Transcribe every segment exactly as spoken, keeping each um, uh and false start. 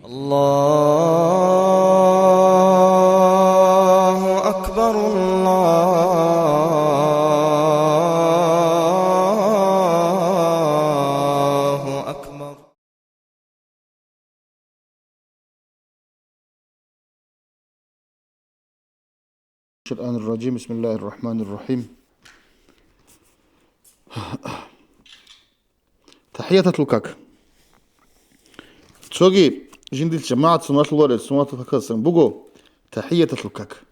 الله أكبر، الله أكبر. الشيطان الرجيم. بسم الله الرحمن الرحيم. Тахияталъул как. Цоги жиндил жамагӀат суннатлъуларел суннатал какасан буго тахияталъул как.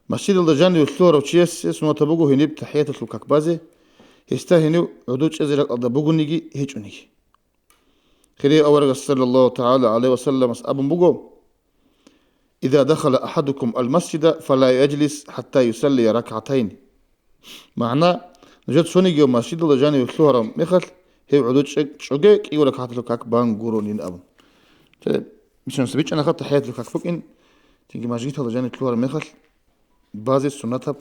Масжидалда жаниве лъугьарав чиясе суннатаб буго гьениб тахияталъул как базе, гьесда гьенив гӀодов чӀезе ракӀалда бугониги гьечӀониги. Хирияв аварагас саллаллагьу тагӀала гӀалайгьи ва салламас абун буго: «Иза дахала ахадукум ал-масжида, фала яжлис хӀатта юсаллия ракгӀатайни». МагӀна: «Нужер цониги масжидалда жаниве лъугьараб мехалъ, гьев гӀодов чӀе-, чӀоге кӀиго ракагӀаталъул как бан гуронин», – абун. Те, мисалалъе бичӀчӀана хатта тахияталъул как букӀин, цинги масжидалда жаниве лъугьараб мехалъ базе суннатаб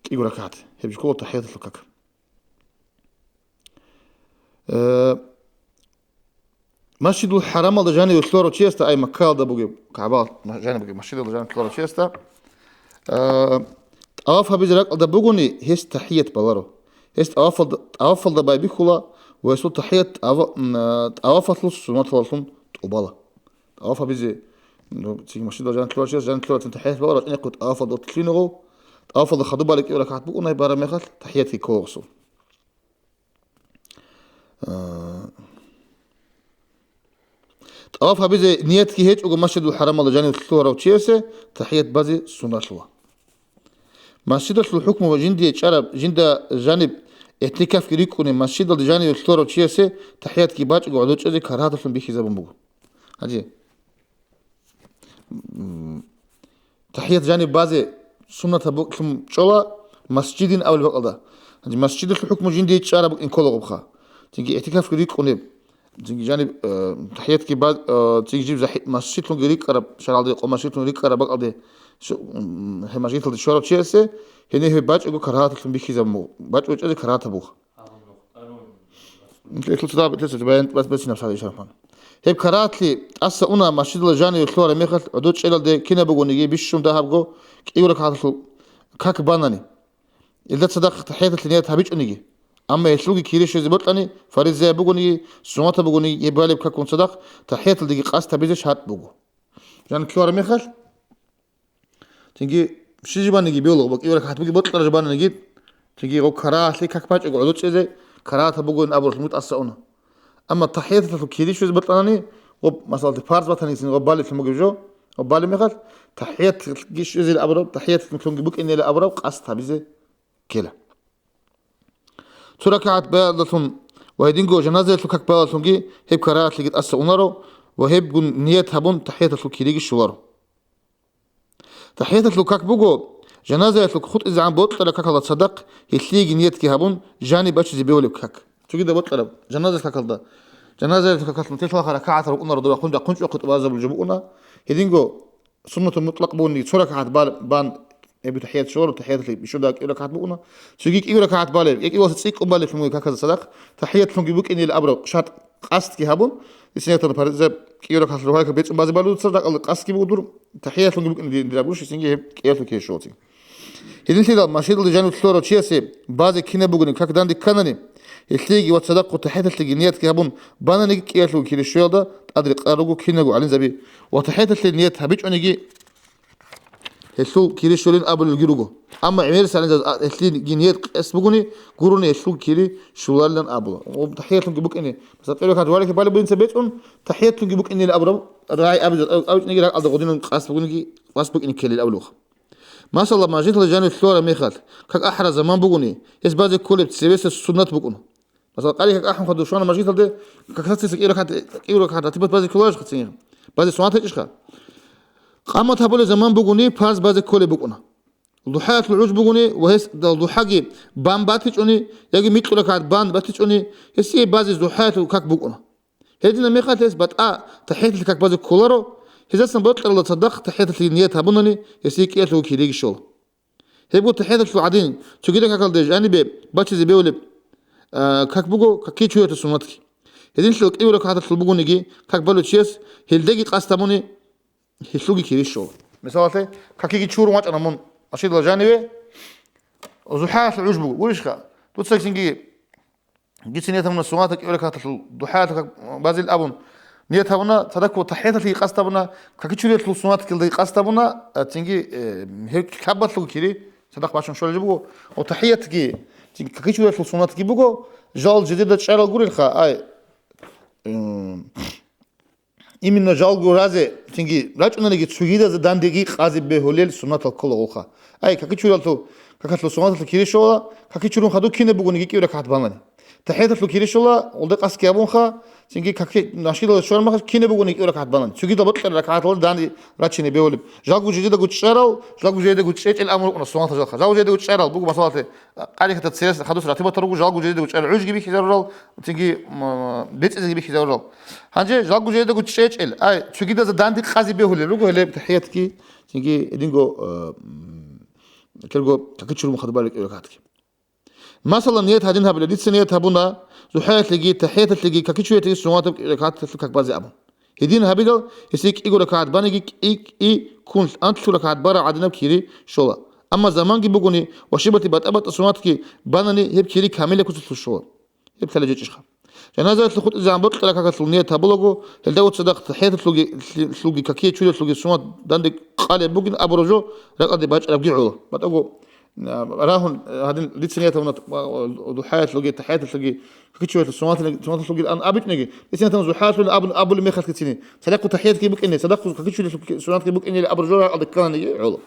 кӀиго ракагӀат. Гьеб жо ккола тахияталъул как. Э, Масжидул ХӀарамалда жаниве лъугьарав чиясда, ай Маккаялда бугеб, КагӀбаялда жаниб бугеб масжидалда жаниве лъугьарав чиясда, э, тӀаваф гьабизе ракӀалда бугони, гьес тахият баларо. Гьес тӀавафалда, тӀавафалда байбихьула ва гьесул тахият тӀава-, м, э, тӀавафалъул суннаталъун тӀубала. ТӀаваф гьабизе, ну, цинги масжидалда жаниве лъугьарав чияс жаниве лъугьарабцин тахият баларо, гьанже тӀавафалда вуссине гьев, тӀавафалда хадуб балеб кӀиго ракагӀат букӀунеб бараб мехалъ, тахият кколесул. А, тӀаваф гьабизе ниятги гьечӀого Масжидул ХӀарамалда жанив лъугьарав чиясе тахият базе суннаталъула. Масжидалъул хӀукму ва жиндие чӀараб, жинда жаниб игӀтикафги рикӀкӀунеб масжидалда жаниве лъугьарав чиясе тахиятги бачӀого гӀодов чӀезе карагьаталъун бихьизабун буго. Гьанже, м, тахият жаниб базе суннатаб букӀин чӀола масжидин абулеб бакӀалда. Гьанже масжидалъул хӀукму жиндие чӀараб букӀин кколагобха. Цинги игӀтикафги рикӀкӀунеб, цинги жаниб, э, тахиятги баз-, э, цинги жиб захӀи-, масжидлъунги рикӀкӀараб, шаргӀалде къо масжидлъун рикӀкӀараб бакӀалде, ш-, м, гьеб масжидлъалде щварав чиясе гьенив гьеб бачӀого карагьаталъун бихьизабун буго, бачӀого чӀезе карагьатаб буго. Гьелъул цадахъ, гьелъул цадахъ баян бацинаб сагӀи шархӀан. Гьеб карагьатлъи тӀаса уна масжидалда жаниве лъугьараб мехалъ гӀодов чӀелалде кинаб бугониги бищун дагьабго кӀиго ракагӀаталъул как банани. Илда цадахъ тахияталъе ният гьабичӀониги. Амма гьелъулги кири щвезе бокьани, фаризаяб бугониги, суннатаб бугониги, гьеб балеб какун цадахъ тахияталдеги къасд гьабизе шартӀ буго. Жаниве лъугьараб мехалъ, цинги щиб жибаниги белгӀу, кӀиго ракагӀат бугеб бокьараб жибаниги, цинги гьеб карагьатлъи как бачӀого гӀодов чӀезе карагьатаб бугоин абуралъун тӀаса уна. Амма тахияталъул кири щвезе бокьанани, гьеб, масала, фарз батанигицин гьеб балеблъун бугеб жо, гьеб балеб мехалъ, тахиятги щвезейилан абураб, тахияталъунги букӀинейилан абураб къасд гьабизе ккела. Цо ракагӀат баялдалъун ва гьединго жаназаялъул как баялдалъунги гьеб карагьатлъиги тӀаса унаро ва гьебгун ният гьабун тахияталъул кириги щоларо. ТахӀияталъул как буго, жаназаялъул хутӀизегӀан бокьараб какалда цадахъ гьелъиеги ниятги гьабун, жаниб бачизе бегьулеб как. Цогидаб бокьараб жаназаялъул какалда, жаназаялъул какалъ нилъелъ ракагӀатал рукӀунаро, дова хъун рахъун чӀухъе тӀубазабулеб жо букӀуна. Гьединго суннатул мутӀлакъ бугониги, цо ракагӀат бал-, бан, гьеб тахӀият щоларо, тахӀияталъе бищун дагьаб кӀиго ракагӀат букӀуна. Цоги кӀиго ракагӀат балеб, кӀиго ва цӀикӀкӀун балеблъун бугеб каказда цадахъ, тахӀиятлъунги букӀинейилан абураб шартӀ къасдги гьабун, дица ятана париза кӀиго ракагӀат рухӀалка бецун базе балуца ракӀалда къасдги бугодур, тахӀиятлъунги букӀине дин дираб гурищ, гьесинги гьеб кӀиялъул кире щолцин. Гьединлъидал масжидалда жанив лъугьарав чиясе базе кинаб бугони как данде кканани, гьелъиеги ва цадахъ тахӀияталъеги ниятги гьабун бананиги кӀиялъул кире щоялда тӀадрекъараб руго киналго гӀалимзаби ва тахӀияталъе ният гьабичӀониги, гьелъул кири щолин абулелги руго. Амма гӀемерисел гӀалимзабаз гьелъиеги ният къасд бугони, гурони гьелъул кири щоларилан абула. Ва тахӀиятлъунги букӀине, масала, кӀиго ракагӀат рухӀалка балеб бугониги бецун, тахӀиятлъунги букӀинейилан абураб, рагӀи абизе, абичӀониги ракӀалда гъодинан къасд бугониги, къасд букӀине ккелел абулаха. Масала, масжидалда жанив лъугьараб мехалъ, как ахӀараб заман бугони, гьес базе кколеб цевеса суннат букӀуна. Масала, къари как ахӀун хадур щвана масжидалде, как сацилъа кӀиго ракагӀат, кӀиго ракагӀат ратибат базе кколарищха цинги? Базе суннат гьечӀищха? Къамат гьабулеб заман бугони, парз базе кколеб букӀуна. ДухӀаялъул гӀуж бугони ва гьес дал духӀаги бан батичӀони яги микьу ракагӀат бан батичӀони, гьесие базе духӀаялъул как букӀуна. Гьединаб мехалъ гьес батӀа тахӀияталъе как базе кколаро, гьезасан бокьаралда цадахъ тахӀияталъе ният гьабунани, гьесие кӀиялъул кириги щола. Гьебго тахӀияталъул гӀадин, цогидал какалде жанибе бачизе бегьулеб, а, как буго, какие чуялъул суннатги. Гьединлъидал кӀиго ракагӀаталъул бугониги, как балев чияс гьелдаги къасд гьабуни, гьелъулги кири щола. Мисалалъе, какиги чурун вачӀана мун машидала жаниве, зухӀаялъул гӀуж буго, гурищха? Дуца цинги, гицин ният гьабуна суннатал кӀиго ракагӀаталъул духӀаялъул как базил абун, ният гьабуна, цадахъ тахӀияталъеги къасд гьабуна, каки чуриялъул суннаталъеги къасд гьабуна, а, цинги, э, гьеб кабалъулги кири, цадахъ бачун щолеб буго, ва тахӀиятги, цинги каки чуриялъул суннатги буго, жал жидеда чӀарал гурелха, ай, м, именно жалго разе цинги рачӀунаниги, цогидазе дандеги къазе бегьулел суннатал ккола гъолха. Ай, каки чуралъул, какалъул суннаталъул кири щола, каки чурун хадуб кинаб бугониги кӀиго ракагӀат банани. ТахӀияталъул кири щола, гъолда къасдги гьабунха, цинги каки машгидалда щвараб мехалъ кинаб бугониги кӀиго ракагӀат банани. Цогидал бокьараб ракагӀаталда данде рачине бегьулеб. Жалго жидедаго чӀарал, жалго жидедаго чӀечӀел амру букӀуна суннатал жалха. Жалго жидедаго чӀарал буго, масалалъе, къарихъатаб церес хадус ратибатал руго, жалго жидедаго чӀарал гӀужги бихьизарурал, цинги, м, бецӀизеги бихьизарурал. Гьанже жалго жидедаго чӀечӀел, ай, цогидазда данде къазе бегьулел руго гьеле тахӀиятги, цинги гьединго, э, м, кирго каки чурун хадуб балел кӀиго ракагӀатги. Масала, ният гьадин гьабила, дица ният гьабуна, зухӀаялъеги, тахӀияталъеги, каки чуриялъеги суннатаб кӀиго ракагӀаталъул как базе абун. Гьедин гьабидал, гьесие кӀиго ракагӀат баниги кӀи-кӀи ккун анлъго ракагӀат бараб гӀадинаб кири щола. Амма заманги бугони ва щибалъи батӀа-батӀа суннатги банани, гьеб кири камилаб куцалъул щола. Гьеб лъалеб жо гьечӀищха? Жаназаялъул хутӀизегӀан бокьараб какалъул ният гьабулаго, гьелда цадахъ тахӀияталъулги, лъи-, лъулги, какие чуриялъулги суннат данде къалеб бугин абураб жо ракӀалде бачӀарабги гӀоло. БатӀаго, а, рагьун, а, гьадин, дица ният гьабуна, а, духӀаялъулги, тахӀияталъулги, какие чуриялъул суннаталъулги, суннаталъулги ан абичӀнеги, дица ният гьабуна зухӀаялъулги абун абулеб мехалъгицини, цадахъ тахӀиятги букӀине, цадахъ какие чуриялъул суннатги букӀинели абураб жо ракӀалде ккананиги гӀоло.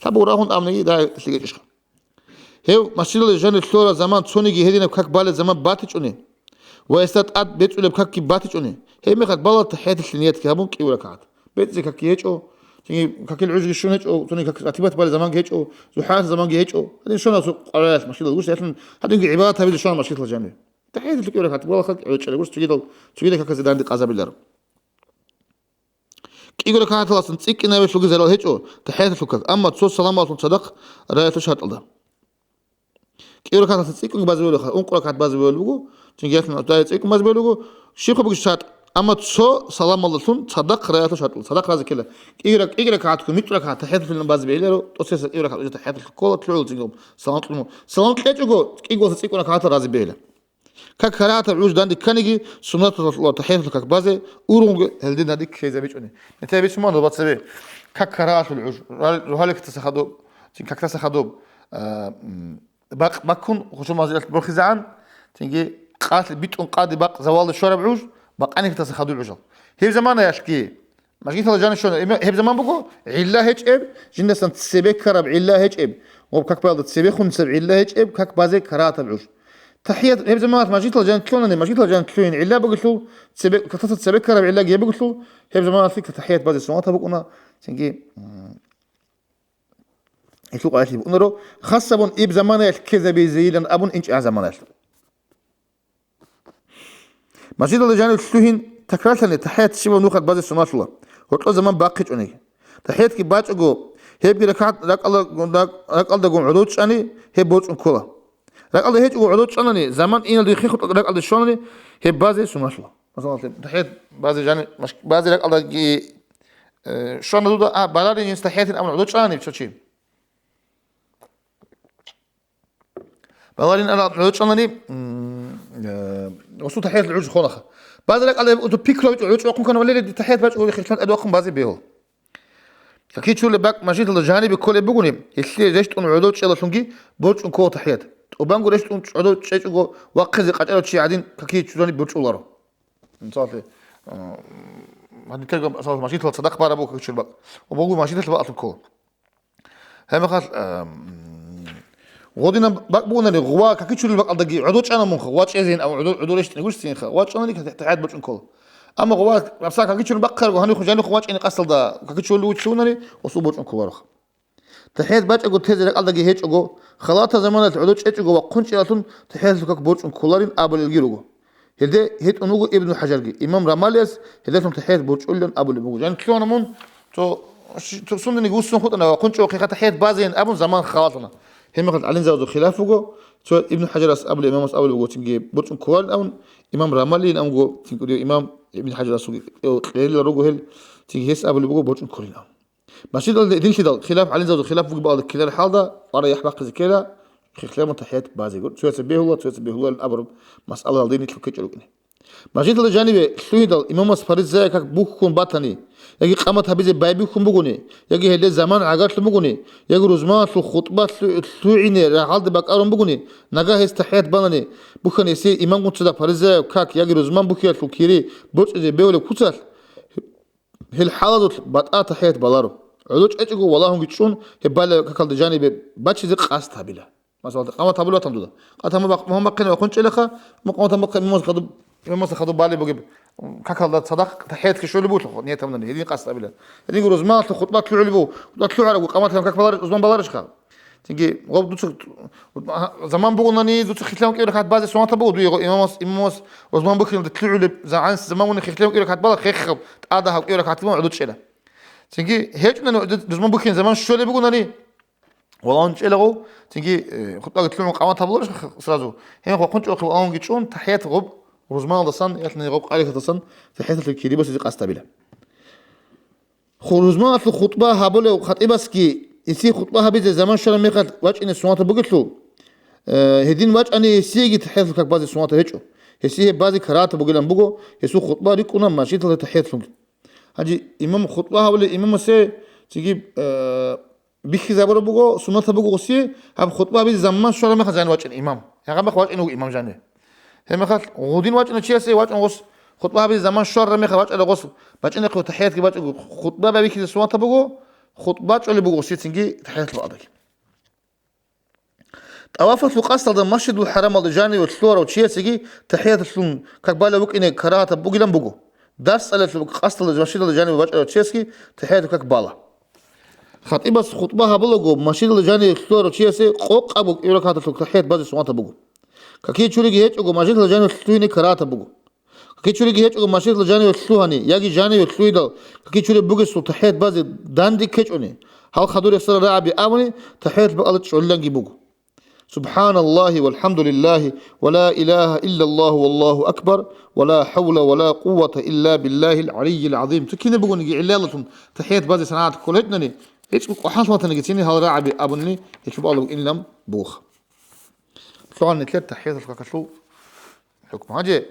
Лъабго рагьун абуниги дагьлъи гьечӀищха? Гьев машгидалде жанир лъугьараб заман цониги гьединаб как балеб заман батичӀони ва гьесда тӀад бецӀулеб какги батичӀони, гьеб мехалъ бала тахӀияталъе ниятги гьабун кӀиго ракагӀат. БецӀизе какги гьечӀо, цинги какил гӀужги щун гьечӀо, цониги как ратибат балеб заманги гьечӀо, зухӀаялъул заманги гьечӀо, гьадин щвана цо къварилъ машгидалда гурищ, гьелъун гьадинги гӀибадат гьабизе щвана машгидалъ жанир. ТахӀияталъе кӀиго ракагӀат бала как гӀечӀараб гурищ, цогидал, цогидал каказе данде къазабиларо. КӀиго ракагӀаталдасан цӀикӀкӀинабе лъугьизарал гьечӀо тахӀияталъул как, амма цо саламалъун цадахъ рагӀиялъул шартӀалда. КӀиго ракагӀаталдасан цӀикӀкӀун базе бегьулаха, ункъо ракагӀат базе бегьулеб буго, цинги гьелъун дагье цӀикӀкӀун базе бегьулеб буго, щибха бугищ шартӀ, амма цо саламалдалъун цадахъ рагӀиялъул шартӀалда, цадахъ разе ккела. КӀиго рак-, кӀиго ракагӀат ккун, микь ракагӀат тахӀияталъулин базе бегьуларо, тӀоцеса кӀиго ракагӀат уже тахӀияталъул ккола, лъугӀун цинги салам кьун. Салам кьечӀого, кӀиголъа цӀикӀкӀун ракагӀатал разе бегьила. Как карагьатаб гӀуж данде кканиги, суннаталъул ва тахӀияталъул как базе ургъунго гьелде данде ккезабичӀони. Метер бицун ман доба цебе. Как карагьаталъул гӀуж, рал-, рогьалихътаса хадуб, цин какдаса хадуб, а, м, бакъ баккун, хушумазиялъ борхизегӀан, цинги къалъ битӀун къаде бакъ завалде щвараб гӀуж, бакъанихътаса хадуб гӀужал. Гьеб заманаялъги, Машгитала жанив щвана, эме-, гьеб заман буго, гӀилла гьечӀеб, жиндасан цебе ккараб гӀилла гьечӀеб, гъоб как балда цебехунцаб гӀилла гьечӀеб, как базе карагьатаб гӀуж. ТахӀият, гьеб заманалъ машгитала жанив лъунани, машгитала жанив лъугьин гӀилла бугелъул, цебе, какдаса цебе ккараб гӀиллаги гьеб бугелъул, гьеб заманалъ тахӀият базе суннатаб букӀуна, цинги, м, гьелъул къайгъи букӀунаро, хас абун иб заманаялъ ккезабизейилан абун инчӀегӀан заманаялъ. Машгиталда жанив лъугьин такрарлъани, тахӀият щибаб нухалъ базе суннатула, гьоркьо заман бахъичӀониги. ТахӀиятги бачӀого, гьебги ракагӀат ракӀалда-, ракӀалдагун гӀодов чӀани, гьеб борчӀун ккола. РакӀалда гьечӀого гӀодов чӀанани, заман иналде хихъ ракӀалде щванани, гьеб базе суннатула. Масалан, тахӀият базе жани-, маш-, базе ракӀалдаги, э, щвана дуда, а, баларин жинс тахӀиятин абун гӀодов чӀанани цо чи. Баларин ана гӀодов чӀанани, м, э, осу тахӀиятал гӀуж хонаха. Базаракъала гьеб пикру гьабичӀо, гӀодов чӀвахъун ккана валери, тахӀият бачӀо хилчан тӀадвахъун базе бегьул. Каки чула бакӀ машгиталда жанибе кколеб бугони, гьелъие рещтӀун гӀодов чӀелалъунги борчӀун ккола тахӀият. ТӀубанго рещтӀун гӀодов чӀечӀого вахъизе къачӀарав чи гӀадин каки чурани борчӀуларо. Мисаллъи, э, гьаниб тергам, мисал, машгиталда цадахъ бараб буго каки чула бакӀ. Ва буго машгиталда бакӀалъун ккола. Гьебмехалъ, ам, гъодинаб бакӀ бугони, гъува каки чурил бакӀалдаги гӀодов чӀана мунха, гъува чӀезейин, ав гӀодов, гӀодов рещтӀинегурищинха, гъува чӀанани тахӀият борчӀун ккола. Амма гъува, гьабсагӀат каки чурун бахъарабго, гьанихъ жанихъ гъува чӀене къасдалда каки чурулев вугев вугони, осу борчӀун кколаро. ТахӀият бачӀого тезе ракӀалдаги гьечӀого, халатаб заманаялъ гӀодов чӀечӀого вахъун чӀеялъун тахӀияталъул как борчӀун кколарин абулелги руго. Гьелде гьитӀун вуго Ибну ХӀажарги, имам Рамалияс гьелдалъун тахӀият борчӀулилан абулеб буго. Жаниб лъугьана мун, цо, цо сунданиги вуссун хутӀана ва хъунчӀо хъеха тахӀият базейин абун заман халатана. Гьебмехалъ гӀалимзабазул хилаф буго, Цо Ибн ХӀажарас абулеб, имамас абулеб буго, цинги борчӀун кколарин абун, имам Рамалиин абунго, цинги имам Ибн ХӀажарасулги кьерила руго гьел, цинги гьес абулеб буго борчӀун кколин абун. Масжидалда гьединлъидал хилаф, гӀалимзабазул хилаф бугеб балда ккелареб хӀалда, вара яхӀ бахъизе ккела, хехлъемун тахӀият базего. Цояца бегьула, цояца бегьуларин абураб масъалаялда гьединлъун ккечӀо рукӀине. Масжидалда жаниве лъугьидал имамас фаризаяб как бухьун батани, яги къамат гьабизе байбихьун бугони, яги гьелде заман гӀагарлъун бугони, яги рузманалъул хутӀба лъу-, лъугӀине рагӀалде бакӀарун бугони, нагагь гьес тахӀият банани, бухьани гьесие имамгун цадахъ фаризаяб как яги рузман бухьиялъул кири борцӀизе бегьулеб куцалъ, гьел хӀалазулъ батӀа тахӀият баларо. ГӀодов чӀечӀого валагьунги чӀун, гьеб балеб какалда жанибе бачизе къасд гьабила. Масала, къамат гьабулеб батани дуда. Къамат гьабун бахъ-, мухӀаммад хъен вахъун чӀелаха, мухӀаммад хъен имамас хадуб, имамас хадуб балеб бугеб, какалда цадахъ тахӀиятги щолеб буго, ният гьабунани, гьедин къасд гьабила. Гьединго рузманалъул хутӀба лъугӀулеб буго, хутӀба лъугӀарабго къамат гьабун как баларищ, рузман баларищха? Цинги гъоб дуца, заман бугонани, дуца хихлъан кӀиго ракагӀат базе суннатаб буго, дуего имамас, имамас рузман бухьиналде лъугӀулеб, загӀанс заман бугони хихлъан кӀиго ракагӀат бала, хехаб, тӀадаб гьаб кӀиго ракагӀат бан гӀодов чӀела. Цинги гьечӀони рузман бухьин заман щолеб бугонани, валагьун чӀелаго, цинги, э, хутӀбаги лъугӀун къамат гьабуларищ сразу? Гьеб вахъун чӀолохъе валагьунги чӀун, тахӀият гъоб рузманалдасан, ялъуни гъоб къайрихатасан тахӀияталъул кири босизе къасд гьабила. Ху-, рузманалъул хутӀба гьабулев хатӀибасги гьесие хутӀба гьабизе заман щвараб мехалъ вачӀине суннатаб бугелъул, э, гьедин вачӀани гьесиеги тахӀияталъул как базе суннатаб гьечӀо. Гьесие гьеб базе карагьатаб бугилан буго, гьесул хутӀба рикӀкӀуна масжидалда тахӀияталъунги. Гьанже имам хутӀба гьабулев имамасе цинги, э, бихьизабураб буго, суннатаб буго гъосие, гьаб хутӀба гьабизе заман щвараб мехалъ жанив вачӀин имам. Гьагъаб мехалъ вачӀин вуго имам жанив. Гьеб мехалъ гъудин вачӀиначиясе вачӀун гъос хутӀба гьабизе заман щвараб мехалъ вачӀарав гъос бачӀинахъе тахӀиятги бачӀого, хутӀба бихьизе суннатаб буго, хутӀба чӀолеб буго гъосие цинги тахӀияталъул бакӀалдаги. ТӀавафалъул къасдалда Масжидул ХӀарамалда жаниве лъугьарав чиясеги тахӀияталъун как балев вукӀине карагьатаб бугилан буго. Дарс цӀалиялъул къасдалда масжидалда жаниве вачӀарав чиясги тахӀияталъул как бала. ХатӀибас хутӀба гьабулаго, масжидалда жаниве лъугьарав чиясе къокъабго кӀиго ракагӀаталъул тахӀият базе суннатаб буго. Какие чуриги гьечӀого, масжидалда жаниве лъугьине карагьатаб буго. Какие чуриги гьечӀого, масжидалда жаниве лъугьани, яги жаниве лъугьидал какие чуреб бугесул тахӀият базе данде ккечӀони, гьал хадур ясара рагӀаби абуни, тахӀияталъул бакӀалда чӀолиланги буго. СубхӀаналлагьи валхӀамдулиллагьи ва ла илагьа иллаллагьу валлагьу акбар ва ла хӀавла ва ла къуввата илла биллагьил гӀалиййил гӀазим. Цо кинаб бугониги гӀиллаллъун тахӀият базе санагӀат кколеб гьечӀони, гьечӀо кӀвахӀаллъун ватаниги цини гьал рагӀаби абуни, гьелъул бакӀалда инлъун бугоха. ЛъугӀан нилъер тахӀияталъул какалъул хӀукму. Гьанже,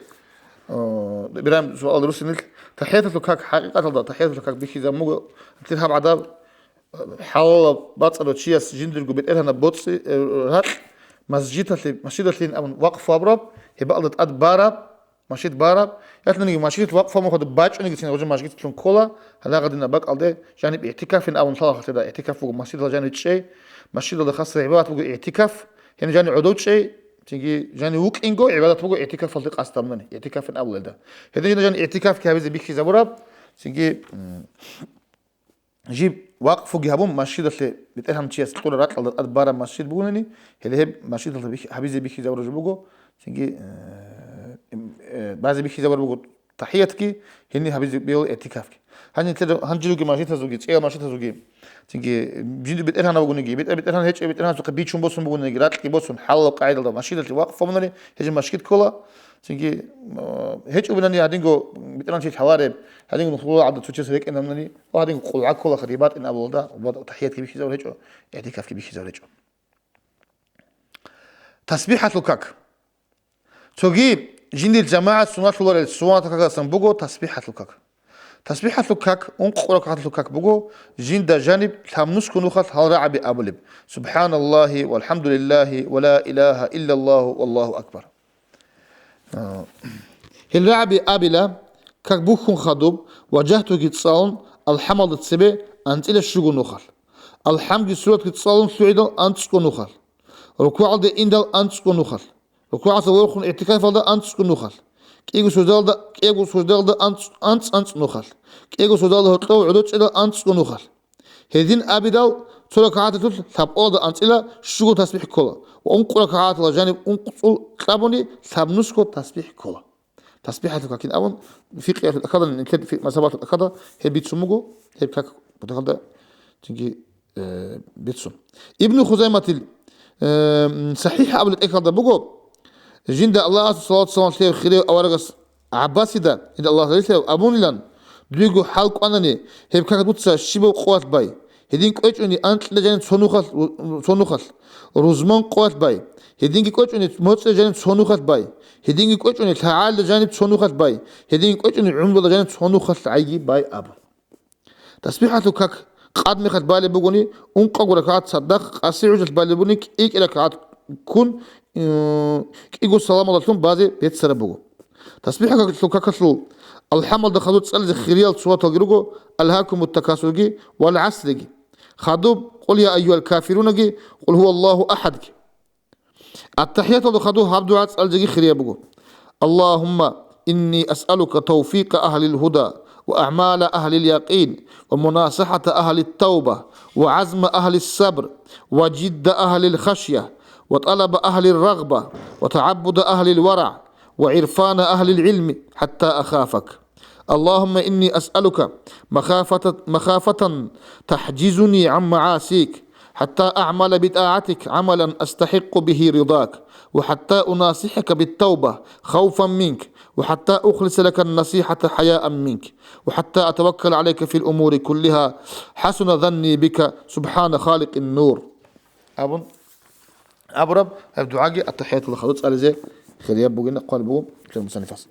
э, Ибрагьим суал руссинил, тахӀияталъул как, хӀакъикъаталда тахӀияталъул как бихьизабун буго, нилъер гьаб гӀадаб, э, хӀалалаб бацӀарав чияс жиндирго бетӀергьанаб боцӀи, э, ракь масжидалъе, масжидалъин абун вакъфу гьабураб, гьеб бакӀалда тӀад бараб, масжид бараб, ялъуниги масжидалъ вакъфу гьабун хадуб бачӀунигицин гъожо масжидалъун ккола, гьалагъадина бакӀалде жаниб игӀтикафин абун лъала хасида, игӀтикаф буго масжидалда жаниб чӀей, масжидалда хасра гӀибадат буго игӀтикаф, гьениб жаниб гӀодов чӀей, цинги жанив вукӀинго гӀибадат буго игӀтикафалде къасд гьабунани, игӀтикафин абулелда. Гьедин жанив игӀтикафги гьабизе бихьизабураб, цинги, м, жиб вакъфуги гьабун, масжидалъе бетӀергьан чияс кьура ракьалда тӀад бараб масжид бугунани, гьеле гьеб масжидалда бихь-, гьабизе бихьизабураб жо буго, цинги, э, м, э, базе бихьизабураб буго, тахӀиятги, гьениб гьабизе бегьула игӀтикафги. Гьанже нилъер гьанжеруги масжидазулги, цӀеял масжидазулги, цинги жинда бетӀергьан бугониги, бетӀер-, бетӀергьан гьечӀеб, бетӀергьанасухъе бичун босун бугониги, ракьги босун, хӀалалаб къагӀидалда масжидалъе вакъф гьабунани, гьечӀеб масжид ккола, цинги, э, гьечӀеб бугони гьадинго бетӀергьанчи лъалареб, гьадинго нухлула гӀадаб цо чияс рекӀин гьабунани, ва гьадинго къулгӀа кколаха гьеб батӀин абулелда, ва тахӀиятги бихьизабураб гьечӀо, игӀтикафги бихьизабураб гьечӀо. ТасбихӀалъул как. Цоги жиндир жамагӀат суннатлъуларел суннатал какалдасан буго тасбихӀалъул как. ТасбихӀалъул как, ункъо ракагӀаталъул как буго, жинда жаниб лъабнусго нухалъ гьал рагӀаби абулеб: «СубхӀаналлагьи валхӀамдулиллагьи ва ла илагьа иллаллагьу валлагьу акбар». А, гьел рагӀаби абила, как бухьун хадуб, важагьтуги цӀалун, алхӀамалда цебе анцӀила щуго нухалъ. АлхӀамги суратги цӀалун лъугӀидал анцӀго нухалъ. РукугӀалде индал анцӀго нухалъ. РукугӀалъа ворхун игӀтикафалда анцӀго нухалъ. КӀиго суждалда, кӀиго суждалда анцӀ-, анцӀ-анцӀ нухалъ. КӀиго суждалда гьоркьов гӀодов чӀедал анцӀго нухалъ. Гьедин абидал, цо ракагӀаталъулъ лъабкъоялда анцӀила щуго тасбихӀ ккола ва ункъо ракагӀаталда жаниб ункъцӀул кьабуни лъабнусго тасбихӀ ккола. ТасбихӀалъул какин абун, фикъиялъул тӀахьалда, нилъер фи-, мазгьабалъул тӀахьалда гьеб бицун буго, гьеб как бутахалда цинги, э, бицун. Ибну Хузайматил Эм, сахӀихӀ абулеб тӀехьалда буго, жинда Аллагьасул салават-салам лъеяв хирияв аварагас ГӀаббасида, жинда Аллагь разилъаяв, абунилан, дуего хӀал кӀванани, гьеб как дуца щибаб къоялъ бай, гьедин кӀвечӀони анкьида жаниб цо нухалъ, цо нухалъ, рузман къоялъ бай, гьединги кӀвечӀони моцӀида жаниб цо нухалъ бай, гьединги кӀвечӀони лъагӀалида жаниб цо нухалъ бай, гьединги кӀвечӀони гӀумруялда жаниб цо нухалъ гӀайги бай абун. ТасбихӀалъул как къад мехалъ балеб бугони, ункъабго ракагӀат цадахъ, къаси гӀужалъ балеб бугони, кӀи-кӀи ракагӀат ккун, э, кӀиго саламалдалъун базе беццараб буго. ТасбихӀалъул какалъул алхӀамалда хадур цӀализе хириял сураталги руго: «Алгьакумут такасурги» ва «Ал-ГӀасриги», хадуб «Къул я айюгьал кафирунаги», «Къул гьуваллагьу ахӀадги». АттахӀияталда хадуб гьаб дугӀа цӀализеги хирияб буго: «Аллагьумма инни асъалука тавфикъа агьлил гьуда ва агӀмала агьлил якъин ва мунасахӀата агьлит тавба ва гӀазма агьлис сабр ва жидда агьлил хашя ва тӀалаба агьлир рагъба ва тагӀаббуда агьлил варагӀ ва гӀирфана агьлил гӀилми хӀатта ахафак». اللهم إني أسألك مخافة، مخافة تحجزني عن معاصيك، حتى أعمل بطاعتك عملا أستحق به رضاك، وحتى أناصحك بالتوبة خوفا منك، وحتى أخلص لك النصيحة حياء منك، وحتى أتوكل عليك في الأمور كلها، حسن ظني بك، سبحان خالق النور. Абун, абураб гьаб дугӀаги аттахӀияталда хадуб цӀализе хирияб бугин, хъван бугу мусаннифас.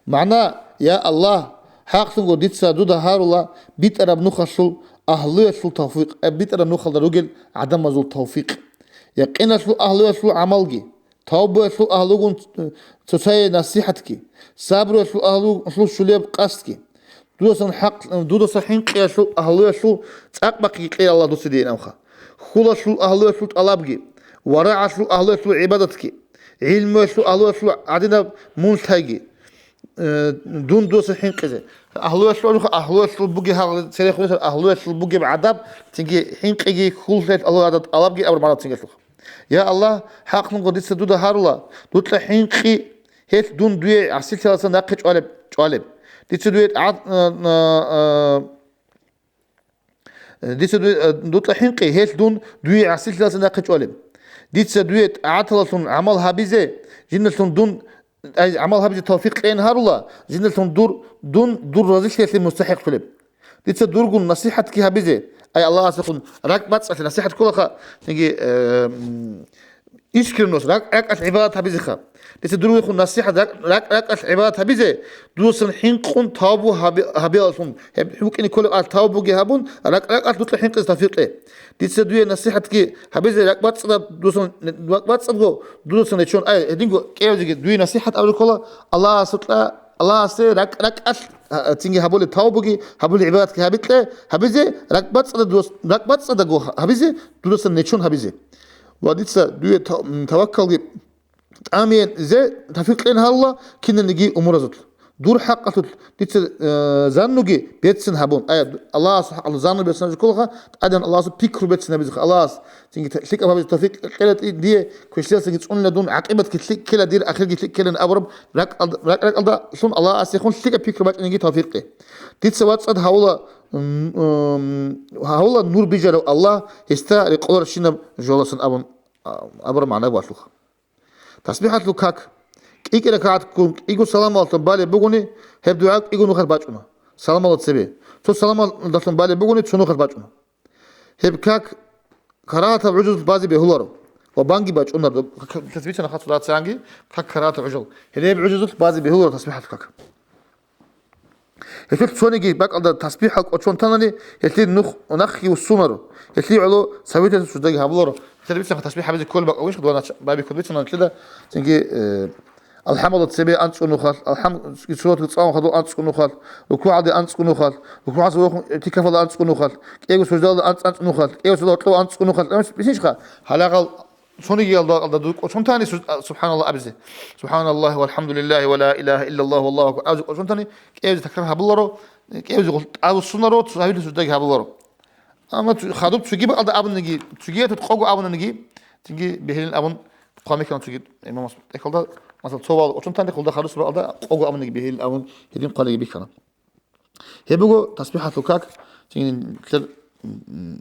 МагӀна: «Я Аллагь, хӀакълъунго дица дуда гьарула битӀараб нухалъул агьлуялъул тавфикъ, э, битӀараб нухалда ругел гӀадамазул тавфикъ, якъиналъул агьлуялъул гӀамалги, тавбуялъул агьлугун цоцае насихӀатги, сабруялъул агьлуялъул щулияб къасдги». Дудасан хӀакъ, дудаса хӀинкъиялъул агьлуялъул цӀакъ бахъиги кье, Аллагь, дуца дие инавха. Хьулалъул агьлуялъул тӀалабги, варагӀалъул агьлуялъул гӀибадатги, гӀилмуялъул агьлуялъул гӀадинаб мун лъайги, э, дун дудаса хӀинкъизе. Агьлуялъул, агьлуялъул бугеб гьал, церехун агьлуялъул бугеб гӀадаб, цинги хӀинкъиги, хьулалъул агьлуялъул тӀалабги абураб магӀна цинги лъуха. Я Аллагь, хӀакълъунго дица дуда гьарула, дуда хӀинкъи, гьелъ дун дуе гӀасилъиялдаса нахъе чӀвалеб, чӀвалеб. Дица дуе тӀагӀат-, а, а, а, дица дуе, а, дуда хӀинкъи, гьелъ дун дуе гӀасилъиялдаса нахъе чӀвалеб. Дица дуе тӀагӀаталдалъун гӀамал гьабизе, жиндалъун дун, ай, гӀамал гьабизе тавфикъ кьейин гьарула, жиндалъун дур, дун дур разилъиялъе мустахӀикълъулеб. Дица дургун насихӀатги гьабизе, ай, Аллагьасехун ракӀбацӀцӀалъи насихӀат кколаха, цинги, э, м, искренность, ракӀ-, ракӀалъ гӀибадат гьабизеха. Дица дургун насихӀат, ракӀ-, ракӀ-, ракӀалъ гӀибадат гьабизе, дудасан хӀинкъун тавбу гьаби-, гьабиялъун, гьеб букӀине кколеб алъ тавбуги гьабун, ракӀ-, ракӀалъ дуда хӀинкъизе тавфикъ кье. Дица дуе насихӀатги гьабизе, ракӀбацӀцӀадаб дудасан, ракӀбацӀцӀадго дудасан нечон, ай, гьединго кӀиявзеги дуе насихӀат абулеб ккола, Аллагьасукьа-, Аллагьасе ракӀ-, ракӀалъ, а, а, цинги гьабулеб тавбуги, гьабулеб гӀибадатги гьабикье, гьабизе, ракӀбацӀцӀадаб дудас-, ракӀбацӀцӀадабго гьабизе, дудасан нечон гьабизе. Ва дица дуе та-, м, таваккалги тӀамизе тавфикъ кьейин гьарула киналниги умуразулъ. Дур хӀакъалъулъ дица, э, заннуги берцин гьабун. Ай, Аллагьас хӀакъалъулъ занну берцин гьабизе кколаха, тӀадегӀан Аллагьасул пикру берцин гьабизеха. Аллагьас цинги та-, лъикӀаб гьабизе тавфикъ кьела дие, квешлъиялдасаги цӀунила дун, гӀакъибатги лъикӀ ккела дир, ахирги лъикӀ ккелин абураб ракӀалда, ракӀ-, ракӀалдалъун Аллагьасехун лъикӀаб пикру бачӀинеги тавфикъ кье. Дица вацӀцӀад гьавула, м, м, гьавула нур бижарав Аллагь, гьесда рекъоларщинаб жоласан абун, а, абураб магӀна балъуха. ТасбихӀалъул как. КӀи-кӀи ракагӀат ккун, кӀиго саламалдалъун балеб бугони, гьеб дугӀа кӀиго нухалъ бачӀуна, саламалда цебе. Цо саламалдалъун балеб бугони, цо нухалъ бачӀуна. Гьеб как карагьатаб гӀужузулъ базе бегьуларо ва банги бачӀунаро. ТасбихӀ цо нахъа цо дацаанги, как карагьатаб гӀужул. Гьеле гьеб гӀужузулъ базе бегьуларо тасбихӀалъул как. Гьелъул цониги бакӀалда тасбихӀал кӀочон танани, гьелъие нух-, нахъги вуссунаро, гьелъие гӀоло цавитасул суждаги гьабуларо. Гьелъие бицанха тасбихӀ гьабизе кколеб бакӀ, виш хадур нача-, баби кколеб бицана нилъеда, цинги, э, алхӀамалда цебе анцӀго нухалъ, алхӀам-, суратги цӀалун хадур анцӀго нухалъ, рукугӀалде анцӀго нухалъ, рукугӀалдаса вахун, э, тикафалда анцӀго нухалъ, кӀиго суждалда анц-, анцӀго нухалъ, кӀиго суждалда гьоркьоб анцӀго нухалъ, э, бицинчха, гьалагъал цонигиялда алда дур кӀочон тани су-, а, субханаллагь абизе. Субханаллагь валхамдулиллагь ва ла илагьа иллаллагь валлагьу акбар абизе кӀочон тани, кӀевзе такрар гьабуларо, кӀевзе гъул-, тӀавуссунаро, цо гьавиле суждаги гьабуларо. Амма цу-, хадуб цуги бакӀалда абуниги, цуги ятут къого абуниги, цинги бегьилин абун, хъвамихьана цуги имамас тӀехьалда, масал, цо вал кӀочон тани, хъулда хадусаб бакӀалда къого абуниги бегьилин абун, гьедин хъваниги бихьана. Гьеб буго тасбихӀалъул как, цинги нилъер, м,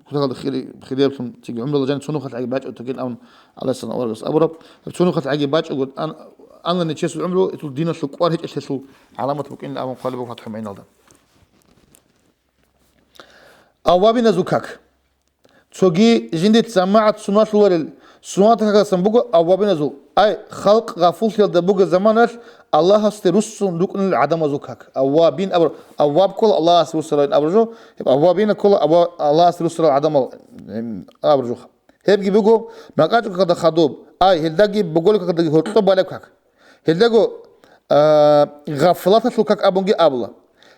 Хутахъалда хири-, хирияб лъун цинги гӀумруялда жаниб цо нухалъ гӀаги бачӀун тагин абун, гӀалайгьиссалам аварагас абураб, гьеб цо нухалъ гӀаги бачӀугун ан-, анани чиясул гӀумру, гьелъул диналъул кӀвар гьечӀелъиялъул гӀаламат букӀин абун хъвалеб буго ФатхӀул МугӀиналда. Аввабиназул как. Цоги жиндир жамагӀат сунналъуларел суннатал какалдасан буго аввабиназул, ай, халкъ гъафуллъиялда бугеб заманалъ Аллагьасде руссун рукӀунел гӀадамазул как. Аввабин абур-, авваб ккола Аллагьасде руссарал абураб жо, гьеб аввабина ккола авва-, Аллагьасде руссарал гӀадамал, эм, абураб жо. Гьебги буго макьачӀул какалда хадуб, ай, гьелдаги боголил какалдаги гьоркьоб балеб как. Гьелдаго, а, гъафлаталъул как абунги абула.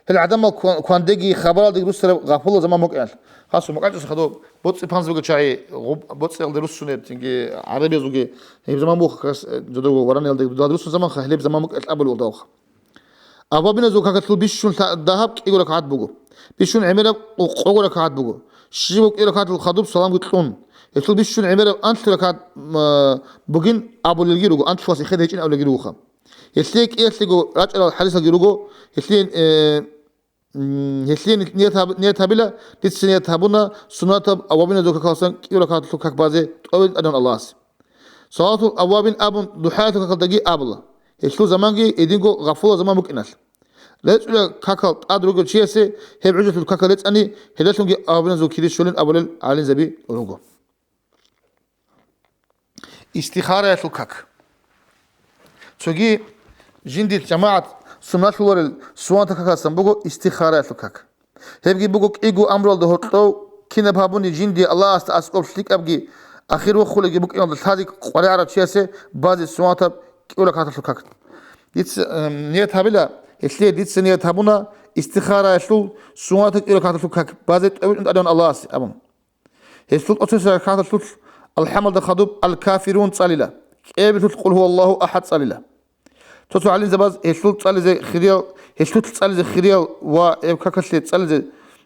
Гьел гӀадамал кван-, квандеги хабаралдеги руссараб гъафулал заман букӀиналъ. Хасго макьачӀуса хадуб, боцӀи-панзабиги чагӀи гъуб-, боцӀиялде руссунеб, цинги гӀарабиязулги гьеб заман буго, как раз, э, жодорго вараниялдаги дуда руссун заманха, гьелеб заман букӀиналъ абулел дагьабха. Аввабиназул какалъул бищун лъа-, дагьаб кӀиго ракагӀат буго. Бищун гӀемераб къо-, къого ракагӀат буго. Щибаб кӀиго ракагӀаталъул хадуб саламги кьун. Гьелъул бищун гӀемераб анлъго ракагӀат, м, а, бугин абулелги руго, анлъго вас эхеде гьечӀин абулелги ругоха. Гьелъие кӀиялъего рачӀарал хадисалги руго, гьелъие, э, м, гьелъие ният гьаб-, ният гьабила, дица ният гьабуна, суннатаб аввабиназул какалдасан кӀиго ракагӀаталъул как базе тӀобитӀун тӀадегӀан Аллагьасе. Салатул аввабин абун духӀаялъул какалдаги абула. Гьелъул заманги гьединго гъафулал заман букӀиналъ. РецӀула какал тӀад ругев чиясе гьеб гӀужалъул какал рецӀани, гьелдалъунги аввабиназул кири щолин абулел гӀалимзаби руго. Истихараялъул как. Цоги жиндир жамагӀат сунналъуларел суннатал какалдасан буго истихараялъул как. Гьебги буго кӀиго амруялда гьоркьов кинаб гьабуни жиндие Аллагьасда аскӀоб лъикӀабги ахир вохулебги букӀиналда лъазе къваригӀарав чиясе базе суннатаб кӀиго ракагӀаталъул как. Дица, эм, ният гьабила, гьелъие дица ният гьабуна истихараялъул суннатаб кӀиго ракагӀаталъул как базе тӀобитӀун тӀадегӀан Аллагьасе абун. Гьелъул тӀоцебесеб ракагӀаталъулъ алхӀамалда хадуб Аль-Кафирун цӀалила, кӀиабилъулъ Къул гьуваллагьу ахӀад цӀалила. Цо-цо гӀалимзабаз гьелъул цӀализе хириял, гьелъулъ цӀализе хириял ва гьеб какалъе цӀализе,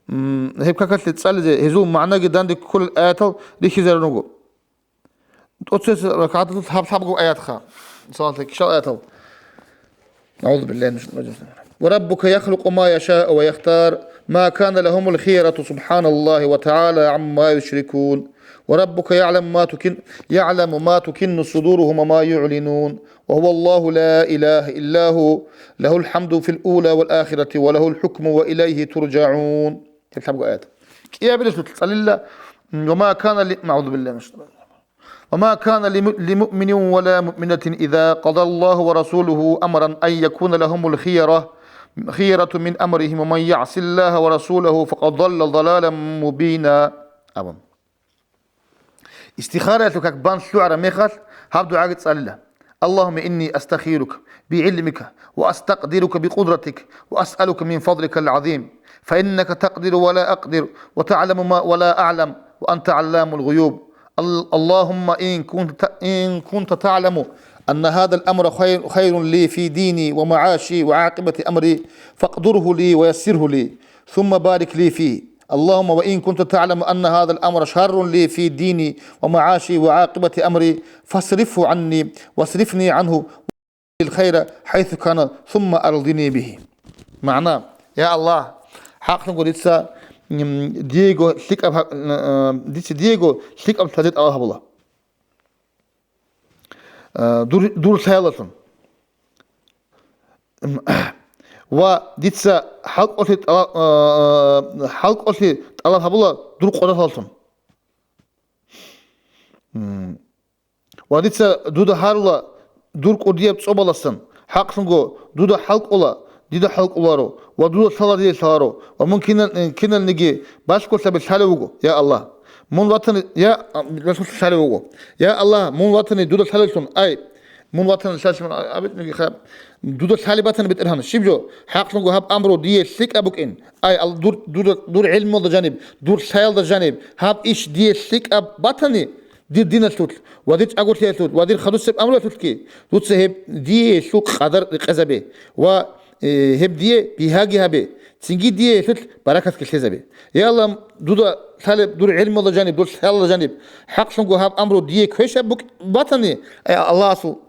м, гьеб какалъе цӀализе гьезул магӀнаги данде кколел аятал рихьизарун руго. ТӀоцебесеб ракагӀаталъулъ гьаб лъабго аятха. Салаталъе ккелел аятал. أعوذ بالله من الشيطان الرجيم. وربك يخلق ما يشاء ويختار، ما كان لهم الخيرة، سبحان الله وتعالى عما يشركون. وربك يعلم ما تكن، يعلم ما تكن صدورهم وما يعلنون. وهو الله لا إله إلا هو، له الحمد في الأولى والآخرة وله الحكم وإليه ترجعون. Гьеб лъабго аят. КӀиабилелъул цӀалила, وما كان ل، أعوذ بالله من الشيطان الرجيم. وما كان لم، لمؤمن ولا مؤمنة إذا قضى الله ورسوله أمرا أن يكون لهم الخيرة، خيرة من أمرهم، ومن يعص الله ورسوله فقد ضل ضلالا مبينا. Абун. Истихараялъул как бан лъугӀараб мехалъ гьаб дугӀаги цӀалила: اللهم إني أستخيرك بعلمك وأستقدرك بقدرتك وأسألك من فضلك العظيم، فإنك تقدر ولا أقدر وتعلم ما ولا أعلم وأنت علام الغيوب. ال-، اللهم إن كنت، إن كنت تعلم أن هذا الأمر خير، خير لي في ديني ومعاشي وعاقبة أمري، فاقدره لي ويسره لي، ثم بارك لي فيه. اللهم وإن كنت تعلم أن هذا الأمر شر لي في ديني ومعاشي وعاقبة أمري، فاصرفه عني واصرفني عنه، الخير حيث كان، ثم أرضني به. МагӀна: Я Аллагь, хӀакълъунго дица, м, диего лъикӀаб гьа-, э, дица диего лъикӀаб лъазе тӀалаб гьабула. Э, дур, дур лъаялдалъун. М, ва дица хӀалкӀолъи тӀала-, э, хӀалкӀолъи тӀалаб гьабула дур къватӀалъун. М. Ва дица дуда гьарула дур кӀудияб цӀобалдасан, хӀакълъунго дуда хӀалкӀула, дида хӀалкӀуларо, ва дуда лъала дие лъаларо, ва мун кинал-, киналниги балъголъаби лъалев вуго, я Аллагь. Мун ватани, я, а, лъалев вуго. Я Аллагь, мун ватани дуда лъалевлъун, ай, мун ватани лъалевлъун, а, абитӀнигиха, дуда лъалеб батани, БетӀергьан, щиб жо? ХӀакълъунго гьаб амру дие лъикӀаб букӀин. Ай, Ал-, дур, дур, дур гӀилмуялда жаниб, дур лъаялда жаниб, гьаб иш дие лъикӀаб батани, дир диналъулъ ва дир чӀаголъиялъулъ ва дир хадусеб амруялъулъги, дуца гьеб дие гьелъул къадар рекъезабе ва, э, гьеб дие бигьаги гьабе, цинги дие гьелъулъ баракатги лъезабе. Я Аллагь, дуда лъалеб дур гӀилмуялда жаниб, дур лъаялда жаниб, хӀакълъунго гьаб амру дие квешаб букӀ-, батани, ай, Аллагьасул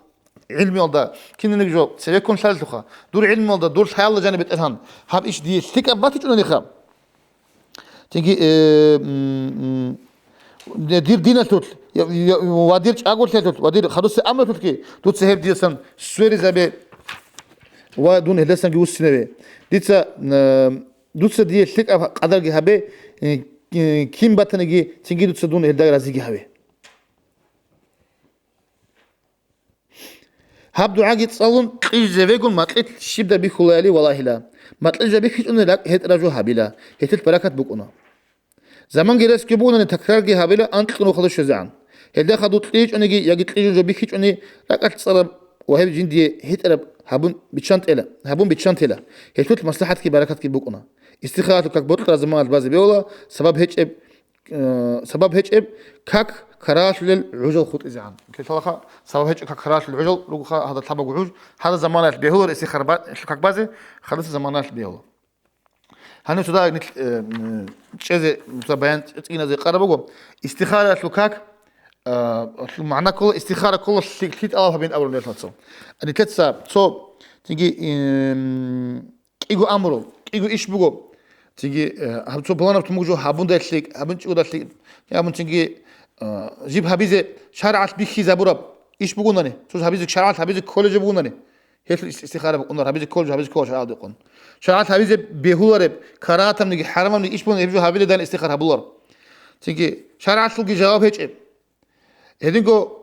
гӀилмуялда киналниги жо цевеккун лъалелъулха, дур гӀилмуялда, дур лъаялда жаниб, БетӀергьан, гьаб иш дие лъикӀаб батичӀунаниха. Цинги, э, м, м, дир диналъулъ, я, я, ва дир чӀаголъиялъулъ, ва дир хадусеб амрулъулъги дуца гьеб диасан сверизабе ва дун гьелдасанги вуссинаве. Дица, э, дуца дие лъикӀаб къадарги гьабе, э, э, кин батаниги, цинги дуца дун гьелда разиги гьаве. Гьаб дугӀаги цӀалун, кьижизавегун макьилъ щибда бихьулаяли валагьила. Макьилъ жо бихьичӀони ракӀ гьетӀараб жо гьабила, гьелъулъ баракат букӀуна. Заманги ресги бугони такрарги гьабила анкьнухъалда щвезегӀан. Гьелда хадуб кьижичӀониги яги кьижун жо бихьичӀони ракӀалъ цӀалаб ва гьеб жиндие гьетӀараб гьабун биччан тела, гьабун биччан тела. Гьелъулъ маслахӀатги баракатги букӀуна. Истихаралъул как бокьараб заманалъ базе бегьула, сабаб гьечӀеб, э, сабаб гьечӀеб как карагьалъулел гӀужал хутӀизегӀан. Килъалаха, сабаб гьечӀеб как карагьалъулел гӀужал ругоха, гьадаб лъабабго гӀуж, гьадаб заманаялъ бегьулар истихара ба-, как базе, хадуса заманаялъ бегьула. Гьанив цо дагьаб нилъ, э, м, чӀезе, цо баян цӀиназе къараб буго. Истихаралъул как, э, лъу-, магӀна ккола, истихара ккола лъи-, лъикӀ тӀалаб гьабин абураб нилъ цо. Нилъеца цо, цинги, м, кӀиго амру, кӀиго иш буго. Цинги, э, гьаб цо пуланаб тумуг жо гьабундай лъикӀ, гьабун чӀугудай лъикӀ. Гьабун цинги, э, жиб гьабизе шаргӀалъ бихьизабураб иш бугунани, цо гьабизе, шаргӀалъ гьабизе кколеб жо бугунани, гьелъул ис-, истихара букӀуна, гьабизе кколеб жо гьабизе ккола шаргӀалда букӀун. ШаргӀалъ гьабизе бегьулареб, карагьатабниги, хӀарамабниги иш бугун гьеб жо гьабиледан истихара гьабуларо. Цинги шаргӀалъулги жаваб гьечӀеб. Гьединго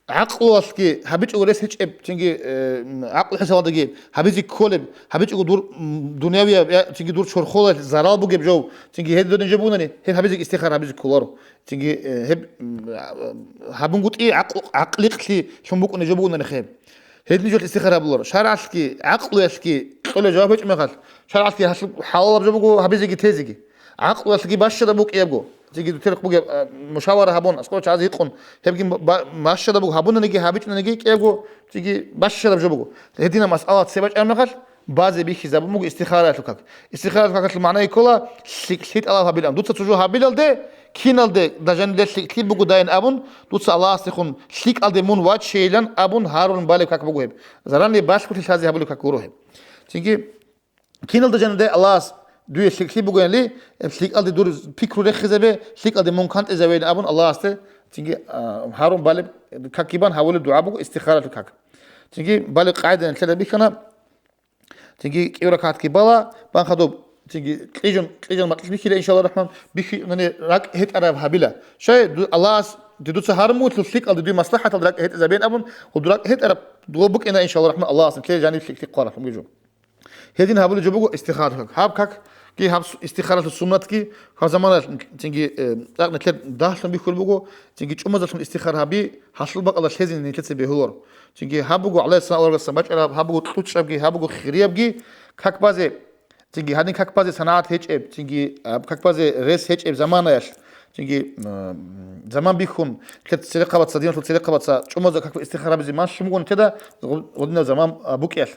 гӀакълуялъги гьабичӀого рес гьечӀеб, цинги, э, гӀакълу хӀисабалдаги гьабизе кколеб, гьабичӀого дур, м, дунявияб, я, цинги дур чорхолалъ зарал бугеб жо, цинги гьедин жо бугунани, гьеб гьабизеги истихара гьабизе кколаро. Цинги, э, гьеб, м, а, гьабунгутӀи гӀакълу-, гӀакъликълъи лъун букӀунеб жо бугунани хеб. Гьедин жо истихара гьабуларо. ШаргӀалъги, гӀакълуялъги кьолеб жаваб гьечӀеб мехалъ, шаргӀалъги гьалъ-, хӀалалаб жо буго гьабизеги тезеги. ГӀакълуялъги бащадаб букӀиябго. Цинги дутер бугеб, а, мушавара гьабун, аскӀор чагӀазе гьикъун, гьебги ба-, бащадаб буго, гьабунаниги, гьабичӀонаниги кӀиябго, цинги бащадаб жо буго. Гьединаб масъала цебе бачӀараб мехалъ, базе бихьизабун буго истихараялъул как. Истихараялъул какалъул магӀна ккола, лъикӀлъи тӀалаб гьабилан. Дуца цо жо гьабилалде, киналде, даже нилъер лъикӀлъи бугодайин абун, дуца Аллагьасдехун лъикӀалде мун вачейилан абун гьарун балеб как буго гьеб. Заранее балъголъи лъазе гьабулеб как гуро гьеб. Цинги, киналда жанидай Аллагьас дуе лъикӀлъи бугояли, лъикӀалде дур пикру рехизабе, лъикӀалде мун кантӀизавейин абун Аллагьасде, цинги, а, гьарун балеб какги бан гьавулеб дугӀа буго истихаралъул как. Цинги балеб къагӀида нилъеда бихьана, цинги кӀиго ракагӀатги бала, бан хадуб, цинги кьижун, кьижун макьилъ бихьила, иншалла рахман, бихьинани ракӀ гьетӀараб гьабила. Щай ду-, Аллагьас, дидуца гьарун буго, лъикӀалде дуе маслахӀаталда ракӀ гьетӀизабейин абун, гьуду ракӀ гьетӀараб дугъо букӀина, иншалла рахман, Аллагьас нилъее жаниб лъикӀлъи хъваралъ бугеб жо. Гьедин гьабулеб жо буго истихара как. Гьаб как, ки гьаб су-, истихараялъул суннатги, гьаб заманалъ цинги, э, цӀакъ нилъер дагьлъун бихьулеб буго, цинги чӀумазалъун истихара гьаби, гьалъул бакӀалда лъезин нилъеца бегьуларо. Цинги гьаб буго гӀалайгьиссалам аварагасда бачӀараб, гьаб буго кьучӀабги, гьаб буго хириябги, как базе, цинги гьадин как базе санагӀат гьечӀеб, цинги, а, как базе рес гьечӀеб заманаялъ, цинги, м, заман бихьун, нилъер церехъабаца, диналъул церехъабаца чӀумазда как истихара гьабизе малъун буго нилъеда гъу-, гъудинаб заман, а, букӀиялъ.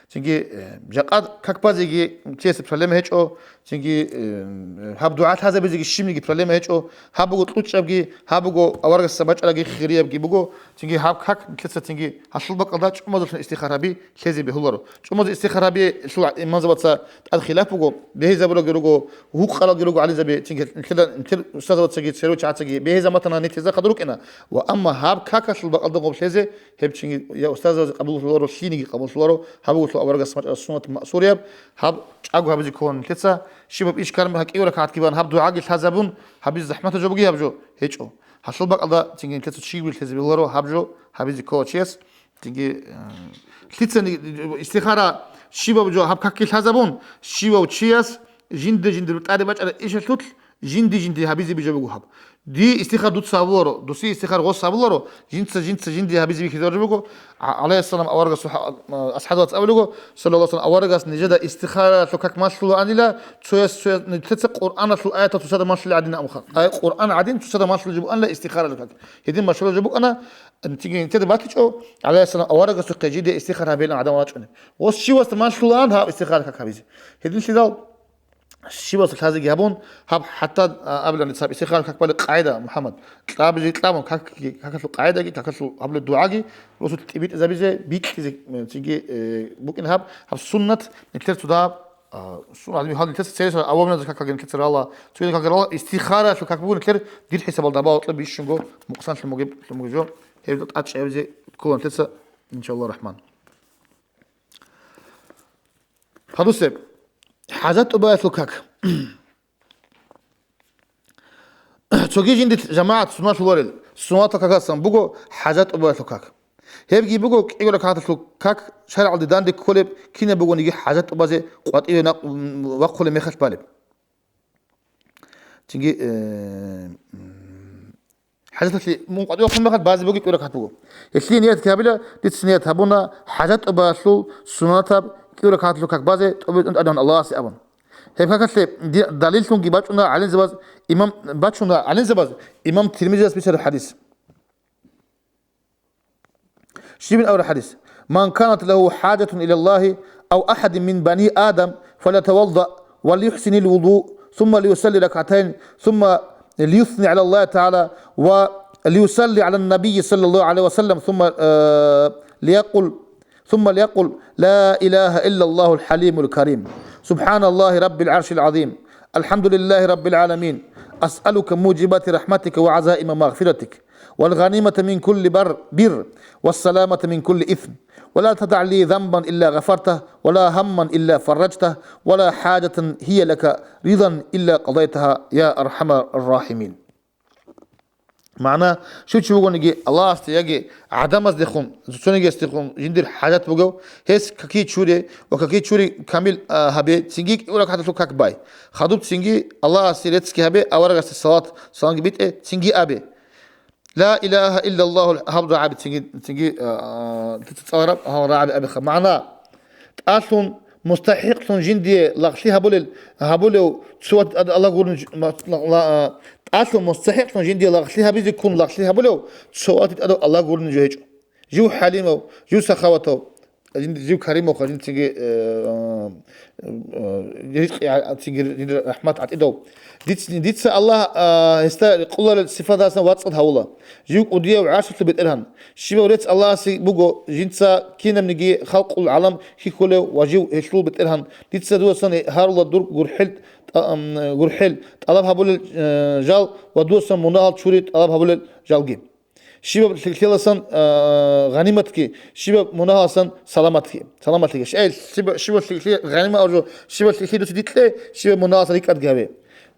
Цинги, э, жакъа как базеги чиясе проблема гьечӀо, цинги, э, гьаб дугӀа лъазабизеги щибниги проблема гьечӀо, гьаб буго кьучӀабги, гьаб буго аварагасда бачӀарабги хириябги буго, цинги гьаб как нилъеца цинги гьалъул бакӀалда чӀумазалъун истихара гьаби лъезе бегьуларо. ЧӀумазе истихара гьабиялъул имамзабаца тӀад хилаф буго, бегьизабулаги руго, гьукъалаги руго гӀалимзаби, цинги нилъеда, нилъер устазабацаги, цереве чагӀацаги бегьизаб батана, нилъ гьезда хадур рукӀина. Ва амма гьаб какалъул бакӀалда гъоб лъезе, гьеб чинги я устазабазе къабуллъуларо, лъиениги къабуллъуларо, гьаб буго лъугьа аварагас бачӀараб суннат маъсурияб, гьаб чӀаго гьабизе кколаро нилъеца, щибаб иш ккараб мехалъ кӀиго ракагӀатги бан, гьаб дугӀаги лъазабун, гьабизе захӀматаб жо бугеб гьаб жо? ГьечӀо. Гьалъул бакӀалда цинги нилъеца щибаб лъезе бегьуларо гьаб жо гьабизе ккола чияс, цинги, э, лъицани истихара щибаб жо гьаб какги лъазабун, щивав чияс жинда-жинда рутӀаде бачӀараб ишалъулъ, жинди-жинди гьабизе бижаб буго гьаб. Дие истихар дуца гьабуларо, досие истихар гъос гьабуларо, жинца-жинца жинди гьабизе бихьизабураб буго. А-, гӀалайгьиссалам аварагасул хӀа-, а, асхӀабалъ абулего, саллаллагьу гӀалайгьи ва саллам, аварагас нижеда истихаралъул как малъулаан ила, цояс-цояс нилъеца Къуръаналъул аятал цоцазда малъулел гӀадин абунха. Ай, Къуръан гӀадин цоцазда малъулеб жо бугоанила истихаралъул как. Гьедин машгьураб жо букӀана, цинги нилъеда батичӀо, гӀалайгьиссалам аварагасухъе жидее истихар гьабилан гӀадамал рачӀунеб. Гъос щивасда малъулаан гьаб истихаралъул как гьабизе. Гьединлъидал щивасда лъазеги гьабун, гьаб хӀатта, а, абилан цаб истихаралъул как балеб къагӀида, МухӀаммад, кьабизе кьабун, как-, какалъул къагӀидаги, какалъул гьабулеб дугӀаги росулъ тӀибитӀизабизе, бикьизе, э, цинги, э, букӀин гьаб, гьаб суннат, нилъер цо дагьаб А, сунат гьадин нилъеца цересал авамилаца как гьабизе нилъеца рала, цоги как рала, истихаралъул как буго нилъер дир хӀисабалда абула гьоркьоб бищунго мукъсанлъун бугеб, лъун бугеб жо, гьеб тӀадчӀей гьабизе ккола нилъеца, иншаллагьу рахӀман. Гьадусеб, хӀажат тӀубаялъул как. Цоги жиндилъ жамагӀат суннатлъуларел, суннатал какасан буго хӀажат тӀубаялъул как. Гьебги буго кӀиго ракагӀаталъул как шаргӀалде данде кколеб, кинаб бугониги хӀажат тӀубазе къватӀиве накъ-, вахъулеб мехалъ балеб. Цинги, э, м, хӀажаталъе мун къватӀиве вахъулеб мехалъ базе буго кӀиго ракагӀат буго. Гьелъие ният гьабила, дица ният гьабуна хӀажат тӀубаялъул суннатаб кӀиго ракагӀаталъул как базе тӀубитӀун тӀадегӀан Аллагьасе абун. Гьеб какалъе ди-, далиллъунги бачӀуна гӀалимзабаз имам, бачуна гӀалимзабаз имам Тирмизияс бицараб хӀадис. Щибин абураб хӀадис? «Ман канат лагьу хӀажатун илаллагьи ав ахӀадин мин бани Адам, фалятавадда ва лиюхӀсинил вуду, сумма лиюсалли ракгӀатайн, сумма лиюсни гӀалаллагьи тагӀала ва лиюсалли гӀалан набийи саллаллагьу гӀалайгьи ва саллам, сумма, э, лиякъул, ثم ليقل: لا إله إلا الله الحليم الكريم، سبحان الله رب العرش العظيم، الحمد لله رب العالمين، أسألك موجبات رحمتك وعزائم مغفرتك، والغنيمة من كل بر، بر، والسلامة من كل إثم، ولا تدع لي ذنبا إلا غفرته، ولا هما إلا فرجته، ولا حاجة هي لك رضا إلا قضيتها، يا أرحم الراحمين. МагӀна, щив чи вугониги Аллагьасде яги гӀадамаздехун, цонигиясдехун жиндир хӀажат бугев, гьес какие чуре ва какие чури камил, а, гьабе, цинги кӀиго ракагӀаталъул как бай. Хадуб цинги Аллагьасе реццги гьабе, аварагасде салат, саламги битӀе, цинги абе. Ла илагьа иллаллагьу гьаб рагӀаби цинги, цинги, а, а, дица цӀалараб гьал рагӀаби абиха. МагӀна, тӀалъун мустахӀикълъун жиндие лагълъи гьабулел, гьабулев цо ватӀи тӀад Аллагь гурин жо-, ма-, ла-, ла-, а, тӀалъун мустахӀикълъун жиндие лагълъи гьабизе ккун лагълъи гьабулев цо ватӀи тӀадав Аллагь гурин жо гьечӀо. Жив хӀалимав, жив сахаватав, жин-, жив каримав, жинцаги, э, э, э, ризкъи гьа-, цинги жиндир рахӀмат гӀатӀидав. Диц-, дица Аллагь, а, гьесда рекъоларел сифатасан вацӀцӀад гьавула. Жив кӀудияв гӀаршалъул БетӀергьан. Щибаб рецц Аллагьасе буго, жинца кинабниги халкъул гӀалам хьихьулев ва жив гьелъул БетӀергьан. Дица дуасан гьарула дур гурхӀел тӀа-, ам, гурхӀел тӀалаб гьабулел, э, жал ва дуасан мунагьал чури тӀалаб гьабулел жалги. Щибаб лъикӀлъияласан, э, гъаниматги, щибаб мунагьаласан саламатги, саламатлъиги. Щай, щиба-, щибаб лъикӀлъи гъанима аржу, щибаб лъикӀлъи дуца дикье, щибаб мунагьаласан рикӀкӀадги гьабе.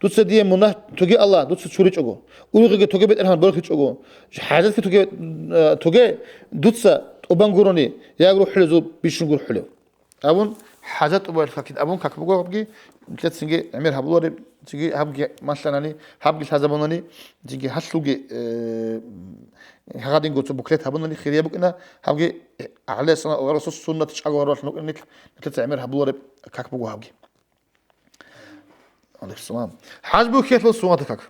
Дуца дие мунагь тоге, Аллагь, дуца чуричӀого. Ургъиги тоге, БетӀергьан борхичӀого. ХӀажатги тоге, э, тоге, дуца тӀубан гурони, яг рухӀулезул бищун гурхӀулев. Абун, хӀажат тӀубаялъул какин абун как буго гьабги, нилъецинги гӀемер гьабулареб, цинги гьабги малъанани, гьабги лъазабунани, цинги гьалъулги, э, гьагадинго цо буклет гьабунани хирияб букӀина, гьабги гӀалайгьиссалам ва расул суннат чӀаго гьарвалъун вукӀина нилъ, нилъеца гӀемер гьабулареб как буго гьабги. Алейкум салам. ХӀаж бухьиялъул суннатаб как.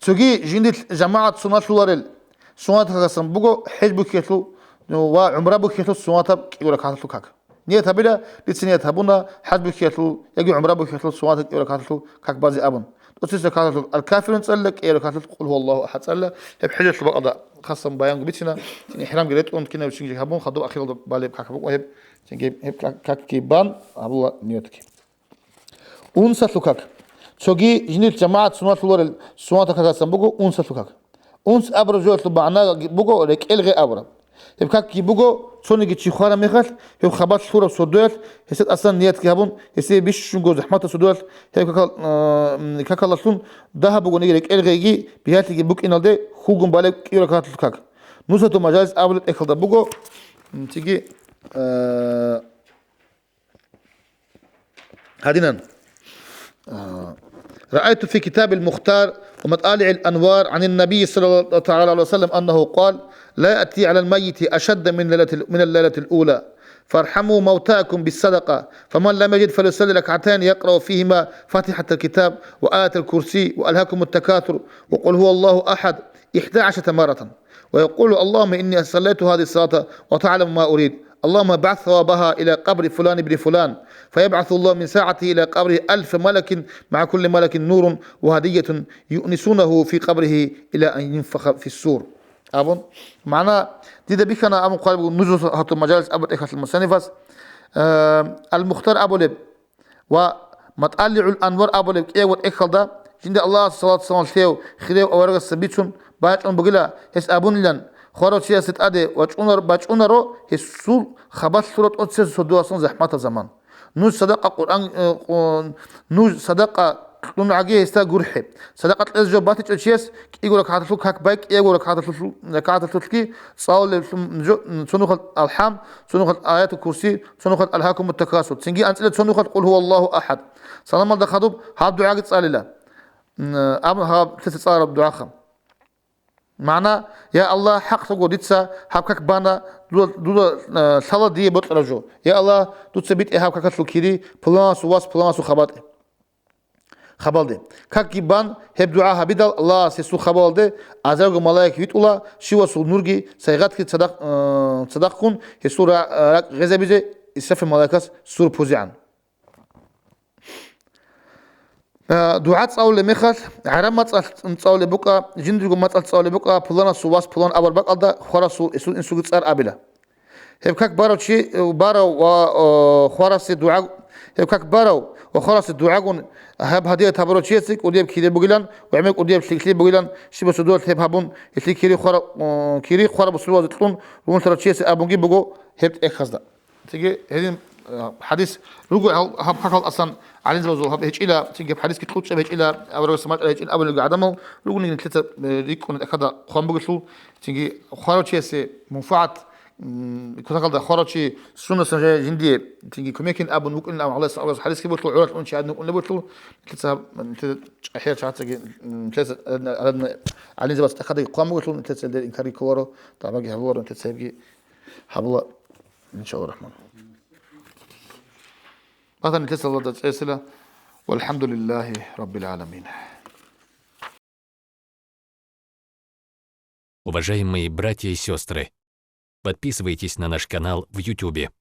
Цоги жиндилъ жамагӀат суннатлъуларел суннатаб какасан буго хӀеж бухьиялъул ва гӀумра бухьиялъул суннатаб кӀиго ракагӀаталъул как. Ният гьабила, дица ният гьабуна, хӀаж бухьиялъул яги гӀумра бухьиялъул суннатаб кӀиго ракагӀаталъул как базе абун. ТӀоцебесеб ракагӀаталъул аль-кафирун цӀалила, кӀияб ракагӀаталъул къул гьуваллагьу ахӀад цӀалила, гьеб хӀежалъул бакӀалда хасаб баянго бицина, цин ихӀрамги ретӀун, кинаб чинги гьабун, хадуб ахиралда балеб как букӀа гьеб, цинги гьеб как-, какги бан, гьабула ниятги. Унсалъул как. Цоги жиндир жамагӀат суннатлъуларел суннатаб какасан буго унсалъул как. Унс абураб жоялъул магӀна буго рекӀел гъей абураб. Гьеб какги буго, цониги чи хвараб мехалъ, гьев хабалъ лъураб сордоялъ гьесда тӀасан ниятги гьабун, гьесие бищунго захӀматаб сордоялъ гьеб какал-, а, м, какалалъун дагьаб бугониги рекӀел гъейги бигьалъиги букӀиналде хьулгун балеб кӀиго ракагӀаталъул как. Нусратул мажалис абулеб тӀехьалда буго, м, цинги, а, Гьадинан. А, رأيت في كتاب المختار ومطالع الأنوار عن النبي صلى الله تعالى عليه وسلم أنه قال: لا يأتي على الميت أشد من ليلة ال-، من الليلة الأولى، فارحموا موتاكم بالصدقة، فمن لم يجد فليصلي ركعتين يقرأ فيهما فاتحة الكتاب وآية الكرسي وألهاكم التكاثر وقل هو الله أحد إحدى عشرة مرة. ويقول: اللهم إني صليت هذه الصلاة وتعلم ما أريد، اللهم ابعث ثوابها إلى قبر فلان بن فلان، فيبعث الله من ساعته إلى قبره ألف ملك، مع كل ملك نور وهدية، يؤنسونه في قبره إلى أن ينفخ في الصور. Абун, магӀна, дида бихьана абун хъвалеб буго нусратул мажалис абу тӀехьалъул мусаннифас, э, Ал-Мухтар абулеб, Ва МатӀалигӀул Анвар абулеб кӀиябго тӀехьалда, жинда Аллагьас салат-салам лъев хирияв аварагасда бицун бачӀун бугила, гьес абунилан, хварав чиясда тӀаде вачӀунар-, бачӀунаро гьесул хабалъ лъура тӀоцебесеб сордоялдасан захӀматаб заман. Нуж садакъа Къуръан, э, къу-, нуж садакъа кьун гӀаги гьесда гурхӀе. Садакъа кьезе жо батичӀев чияс кӀиго ракагӀаталъул как бай, кӀиябго ракагӀаталъул-, ракагӀаталъулъги цӀалулеблъун жо, цо нухалъ АлхӀам, цо нухалъ Аятул Курси, цо нухалъ Алхакумут Такасур, цинги анцӀила цо нухалъ Къул гьуваллагьу ахӀад. Саламалда хадуб гьаб дугӀаги цӀалила. М, аб-, гьаб лъица цӀалараб дугӀаха. МагӀна: «Я Аллагь, хӀакълъун дица гьаб как бана, дуда, дуда, э, лъала дие бокьараб жо. Я Аллагь, дуца битӀе гьаб какалъул кири пуланасул вас пуланасухъа батӀе». Хабалде. Какги бан, гьеб дугӀа гьабидал, Аллагьас гьесул хабалалде азарго малаик витӀула, щивасул нурги сайгъатги цадахъ-, э, цадахъгун гьесул ра-, ракӀ гъезабизе Исрафил малаикас сур пузегӀан. Э, дугӀа цӀалулеб мехалъ, гӀараб мацӀалъ цӀалулеб букӀа, жиндирго мацӀалъ цӀалулеб букӀа, пуланасул вас пулан абар бакӀалда хварасул гьесул инсуги цӀар абила. Гьеб как барав чи, барав ва, о, хварасе дугӀа, гьеб как барав ва хварасе дугӀагун гьаб гьадият гьабурав чиясе кӀудияб кири бугилан ва гӀемер кӀудияб лъикӀлъи бугилан, щибасул дол гьеб гьабун, гьелъие кири хвара-, о, кири хвараб бусурбабазе кьун ругьунлъарав чиясе абунги буго гьеб тӀехьазда. Цинги гьедин, э, хадис руго, гьал-, гьаб какал асан гӀалимзабазул гьаб гьечӀила, цинги гьаб хадисги кьучӀаб гьечӀила, аварагас макьа гьечӀила абулелги гӀадамал ругониги нилъеца, э, рикӀкӀуна тӀахьада хъван бугелъул, цинги хварав чиясе мунфагӀат, м, кутакалда хварав чи суннасан жай жиндие, цинги кумекин абун вукӀунин абун гьалас аварагас хадисги болъул, гӀуралъ ун чи гьадин вукӀунеб болъул, нилъеца гьаб, нилъеца чӀахӀиял чагӀацаги, м, нилъеца гӀадин-, гӀадин гӀалимзабаз тӀахьадаги хъван бугелъул, нилъеца гьелде инкарги кколаро, дагӀбаги гьабуларо, нилъеца гьебги гьабула, иншаллагь рахман. Батани лъеца Аллагьда цӀесила. Валхамдулиллахи раббил гӀаламин. Уважаемые братья и сестры, подписывайтесь на наш канал в Ютубе.